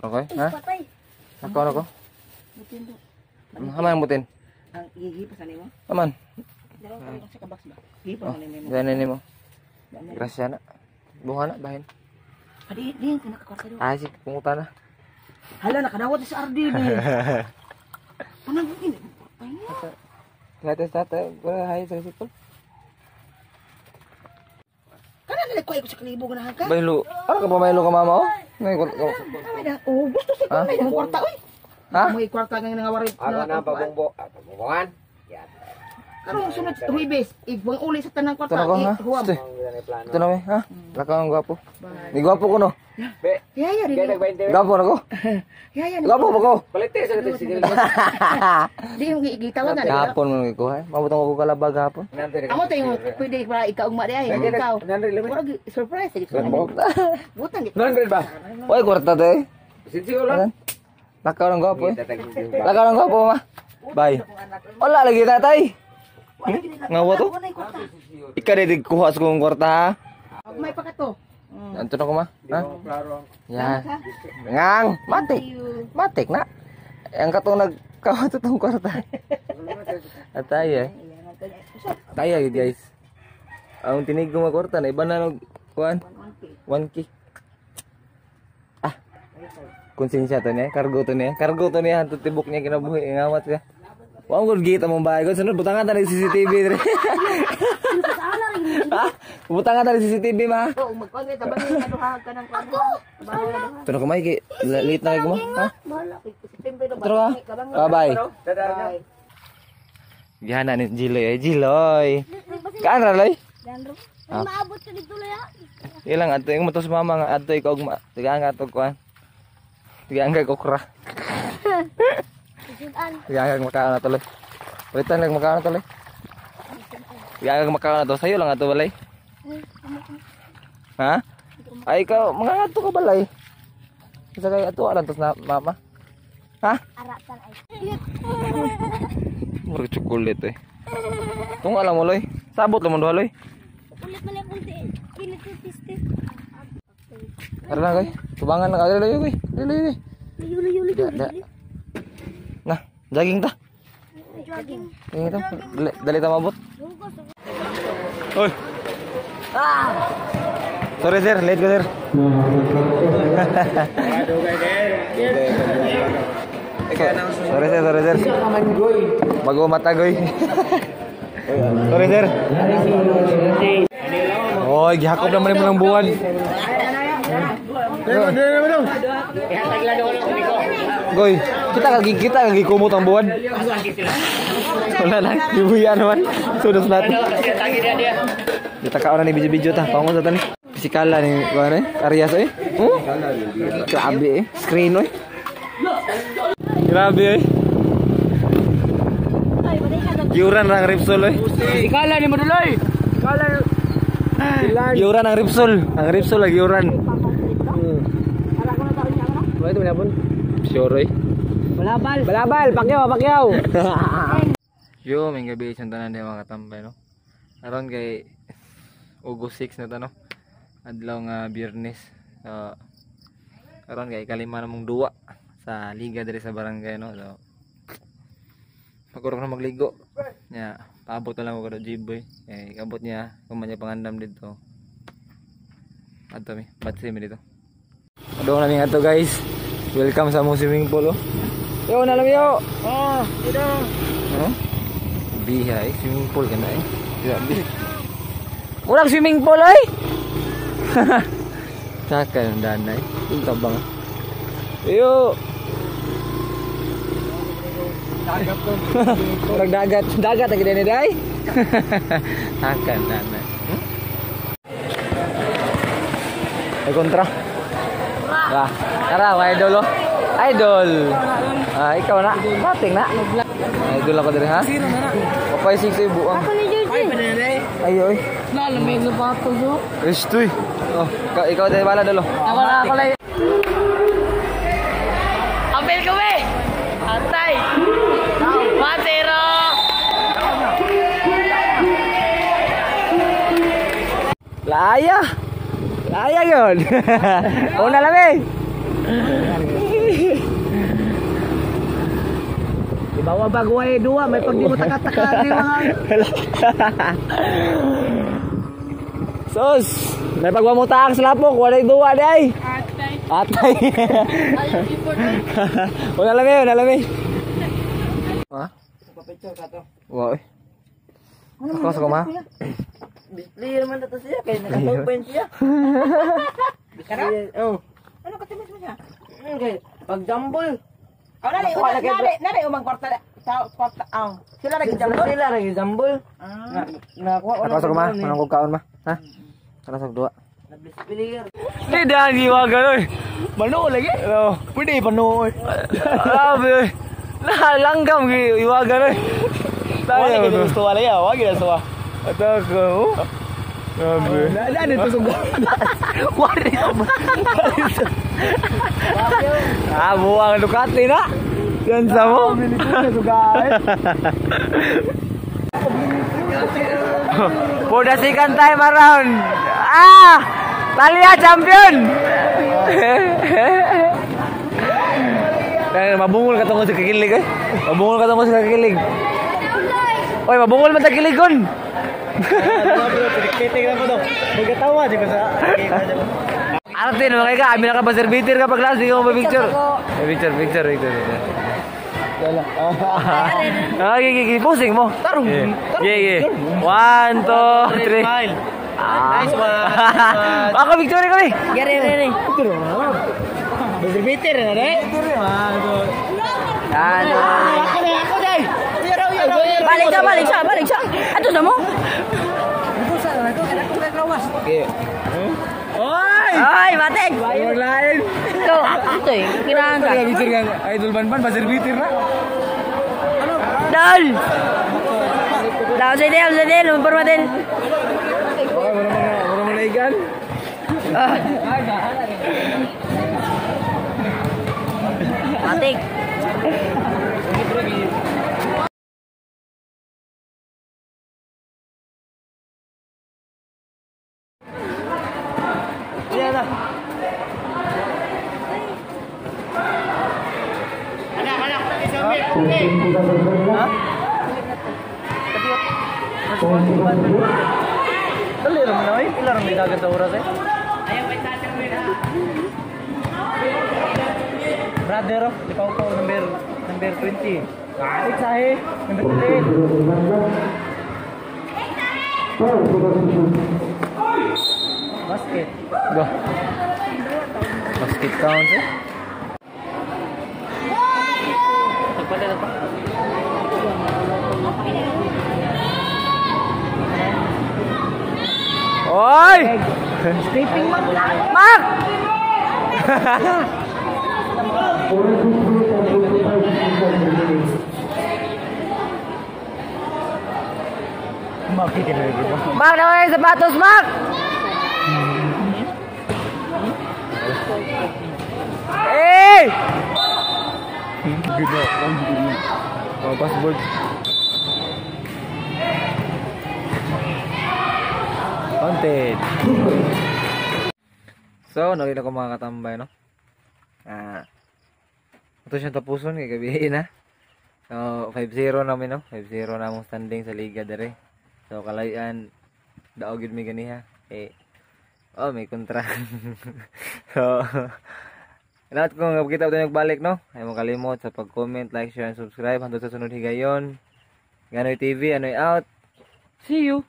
Okay, ha? Patay. Ako na ko. Haman butin. Ang gigipas ani mo? Haman. Dalawa ka sa kabox ba? Gigipas ani mo. Ganun nimo. Grasya na. Buha na bahin. Adi, di ko nakakwarta do. Ah, sige, punguta na. Hala, nakadawat sa RD ni. Panang ini. Patay niya. Lahat sa tatay, wala hay sa sikol. Kana nila ko ay ko sa kalibo ganahan ka. Baylo. Ano ka ba maylo ka mama oh? Ngay ko. Ay na, oh, gusto sa ko na yung kwarta oy. Ha? May kwarta nga nangawari. Ako na pabungbo. Ah, pabumbongan. Yan. Karon sunod sa Huwebes, igwang uli sa tanang Ito kwarta. na ko ha. Huwam. Ito, Ang plano. ito na mi ha. Lakaw ang gwapo. Ni gwapo ko no. Be, Yaya rin. kaya nag-20. Gwapo na ko. Yaya ni. Gwapo ba ko? Palite sa ito sige. Di yung gitawag na. Gahapon mo ko ha. Mabutang ko kalabag gahapon. Amo tayo pwede para ikaugma di ay. Ikaw. Murag surprise di ko. Butan di. 100 ba? Oy, kwarta te. Sinsiyo lang. Lakaw ng gwapo eh. Lakaw ng gwapo ma. Bye. Wala lagi tatay. Ngawa to? Ika di kuha sa kong kwarta ha. May pa ka to. Anto na ko ma. Ha? Yan. Ngang, matik. Matik na. Ang katong nagkawat itong kwarta. At tayo eh. Tayo eh, guys. Ang tinig ko kwarta na iba na nag kuan. 1K. Ah. Konsensya to niya, kargo to niya. Kargo to niya, hanto tibok niya kinabuhi ngawat ka. Wa mo gid gita mong bahay ko sunod butangan ta ng CCTV dire. Ha? Butangan ta ng CCTV ma. Oh, magkuan kay tabang ni duha ka ng kuan. Ito na kumay kay late na kay kuma. Ha? Bahala. September do. Tara. Bye bye. Gihana ni Jiloy ay Jiloy. Kaan ra loy? Dandro. Ay, maabot ka dito laya. Ilang adto yung matos mama nga adto ikaw ugma. Tigaan nga ato kuan. Tigaan kay okra. Sudan. Tigaan kag makaon na tuloy. Palitan lang makaon na tuloy. Tigaan kag makaon na to sayo lang ato balay. Ha? Ay ikaw mga adto ka balay. Sa kay ato alang tos na mama. Ha? Aratan ay. Murag chocolate eh. Tunga lang mo loy. Sabot lang mo duha loy. Ulit man lang kunti. Kinit yung piste. Tara na koy. Tubangan na ka loy koy. Loy loy. Layo, layo, layo. Da, da. Na, jogging ta. Jogging. Jogging ta. Dali, dali ta mabot. Hugas. Oy. Ah. Sorry sir, late ko sir. Sorry sir, sorry sir. Bago matagoy. Sorry sir. Oy, gihakop naman mo ng buwan. Goy, kita kagi kumot ang buwan. Wala lang, ibuya naman. Sudos natin. Kita ka ni video-video ta, pangon sa tani. Pisikala ni kuan eh, Arias eh. Oh? Grabe eh, screen oy. Grabe eh. Giuran ang Repsol oy. Ikala ni Maduloy. Giuran ang Repsol. Ang Repsol lagi giuran. Wala ito manapon. Sure oy. Balabal. Balabal, pakyaw, pakyaw. Yo, may gabi isang tanan din mga katambay no. Aron kay August 6 na ta no. Adlaw nga Biyernes. So, aron kay kalima na mong duwa sa liga diri sa barangay no. So, pagkurok na magligo. Nya, paabot na lang ako kay G-boy. Eh, abot niya kung man niya pangandam dito. Adto mi, batsi mi dito. Adto na mi ato guys. Welcome sa among swimming pool oh. Yo, na lang yo. Oh, ito. Ano? Bihay, swimming pool ka na eh. Grabe. Murag swimming pool ay. Tsaka yung danay. Yung tabang. Yo. Dagat to. Murag dagat. Dagat ang gini day. Tsaka yung danay. Ay kontra. Ah, tara, mga idol oh. Idol. Ah, ikaw na. Bating na. Idol ako diri ha. Papay 6 ay buang. Ako ni Georgie. Ay oy. Lalamig na pato zo. Estoy. Oh, ikaw tayo bala dalo. Ako na ako lang. Apel kami. Atay. 1-0. Laya. Laya yun. Una lang eh. Bawa bago ay duwa, may pag di mo taka-taka ni mga. Sus, may pagwa mo taak sa lapok, walay duwa di ay. Atay. Wala lami, wala lami. Ha? Papicture ka to. Wow. Ako sa kuma. Display naman na to siya kay naka-2 siya. Display. Oh. Ano ka timas mo siya? Okay, pag jambol. Oh, nari, nari, nari, umang kwarta, sa kwarta, aw. Sila lagi jambol. Sila lagi jambol. Nakuha ko Ako sa kuma, manang kog kaon ma. Ha? Kana sa duwa. Nabisplayer. Di dahil giwagan oy. Mano lagi? Ano? Pwede pa no. Grabe oy. Langgam gi iwagan oy. Wala gid gusto wala ya, wala gid gusto. Atako. Grabe. Na dito sugo. Wala dito. Ah, buwang Ducati na. Yan sa mo. For the second time around. Ah! Talia champion. Kaya mabungol ka tungkol sa kakilig eh. Mabungol ka tungkol sa kakilig. Oy, mabungol man ta kiligon. Titik lang ko to. Magkatawa di ko sa. Arte no kay ka, amin na ka ba servitor ka pag last di ko picture. Picture, picture, picture. Ah, gigi, gigi, posing mo. Tarong. Yeah, yeah. 1, 2, 3. Nice one. Ako picture kami. Gare, gare. Servitor na re. Ano? Ako na, ako day. Balik siya, balik siya, balik siya. Ato sa mo? Okay. Oy! Ay, matik. Huwag lain. Ito, ito eh. Kinahan ka. Picture nga idol banban pa servitor na. Dal! Dal sa del, sa del, umpar del. Oy, wala mga naigan. Matik. Dali ra man oy. Pila ra may dagan sa oras eh. Brother, oh, ikaw ko number 20. Ah, sahe, number 10. Basket. Go. Basket count eh. Tagpatay pa. Oy! Sleeping man. Mark! Mark, nawala yung sapatos, Mark! Eh! Good na. Oh, passport. Content. So, nalila ko mga katambay, no? Ah, ito siyang tapuson kay gabi na. So, 5-0 namin, no? 5-0 na among standing sa liga dere. So, kalayan daog gyud mi ganiha. Eh, oh, may kontra. So, lahat kung kita ito nagbalik, no? Ay mo kalimot sa pag-comment, like, share, and subscribe. Hangtod sa sunod higayon. Ganoy TV, anoy out. See you!